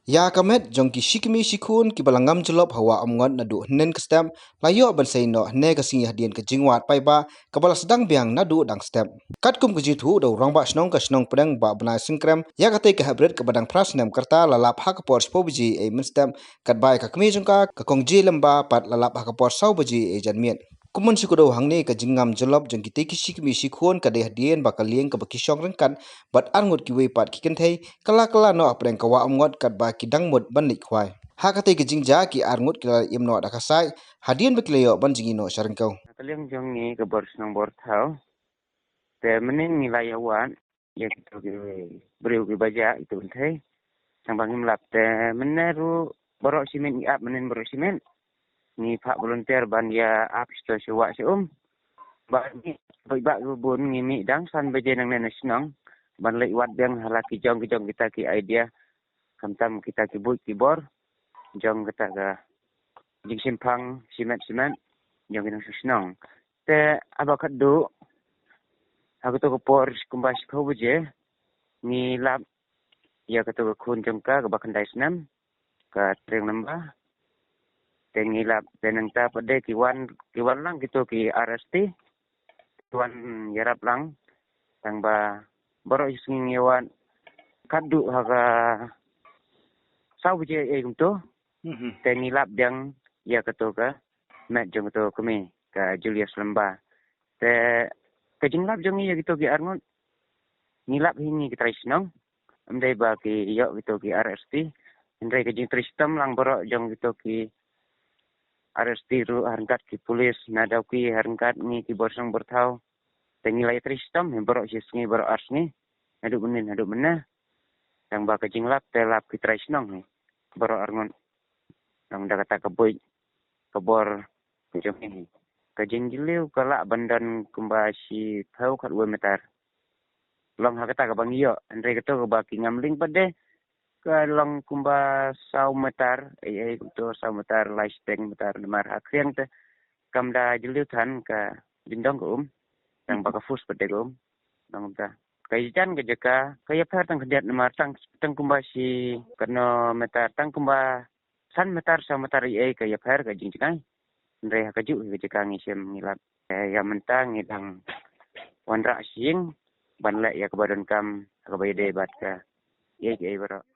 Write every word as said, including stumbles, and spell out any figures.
Ïa ka met jong ki shi kmie shi khun kiba la ngam jyllop ha Wah Umngot naduh hynnin ka step, la ïoh ban sei noh hynne ka sngi hadien ka jingwad paidbah kaba la sdang biang naduh dang step. Katkum ka jingthoh da u Rangbah Shnong ka shnong Pdeng Bah Bnai Syngkrem, ïa katei ka hapdeng kaba dang phra snem ka rta la lap ha ka por shiphew baje ei mynstep, katba ïa ka kmie jong ka, ka Kong J Lyngba pat la lap ha ka por saw baje ei janmiet. Kumno shi kdew hangne ka jingngam jyllop jong kitei ki shi kmie shi khun ka dei hadien ba ka lieng kaba ki shong ryngkat bad arngut kiwei pat ki kynthei, ka la kylla noh hapdeng ka Wah Umngot katba ki dang mut ban leit khwai. Ha katei ka jingjia ki arngut ki la im noh da ka said, hadien ba ki la ïoh ban jngi noh sha ryngkew. Ka lieng jong ngi ka bor shnong bor thaw. Te mynnin ngi la ïa wad ïa kito ki briew kiba jah ito kynthei. Tang ba ngim lap te mynne ruh baroh shi miet ngi ap mynnin baroh shi miet. Ngi phah volunteer ban ïa ap shito sha wah sha um. Ba ngi, ba, ba bun ngi mih dang san baje nangne na shnong ban leit wad biang ha la ki jong ki jong kita ki idea. Khamtam kita ki buit ki bor jong kita ka jingshemphang shimet shimet jong ki nongshong shnong. Te haba khadduh ha kato ka por kumba shiphew baje ngi lap ïa kato ka khun jong ka kaba khyndai snem, ka Triang Lyngba. Te ngi lap te nangta pat de ki wan, ki wan lang kito ki R S T, ki wan ïarap lang. Tang ba baroh shi sngi ngi wan khadduh ha ka saw baje ei kumto. Mhm. Te ngi lap biang ïa kato ka met jong kato ka kmie ka Julius Lyngba. Te ka jinglap jong ngi ïa kito ki arngut, ngi lap hi ngi ki trai shnong. Ym dei ba ki ïoh kito ki R S T. Hynrei ka jingtrei shitom lang baroh jong kito ki R S T ruh ha ryngkat ki pulit, na Dawki ha ryngkat ngi ki bor shnong bor thaw. Te ngi la ïa trei shitom hi baroh shi sngi baroh ar sngi, naduh mynnin haduh mynne. Tang ba ka jinglap te lap ki trai shnong hi baroh arngut. Nang da kata ka buit ka bor ka jong ngi hi. Ka jingjylliew ka lah ban don kumba shiphew khatwei meter. Long ha kata kaba ngi ïoh, hynrei kato kaba ki ngam link pat de ka long kumba saw meter, ei ei kumto saw meter, lai shiteng meter, namar ha khriang te kam da jylliew than ka jingdong ka um. Tang ba ka force pat de ka um. Nang kumta ka ïajan ka jaka ka ïapher tang khyndiat namar tang, tang kumba shi katno meter, tang kumba san meter, saw meter ei ei ka ïapher ka jingjngai. Hynrei ha kajuh ka jaka ngi shem ngi lap. Eh, ïa mynta ngi dang wanrah sha ïing ban leh ïa kaba donkam ha kaba ïadei bad ka ei ei baroh.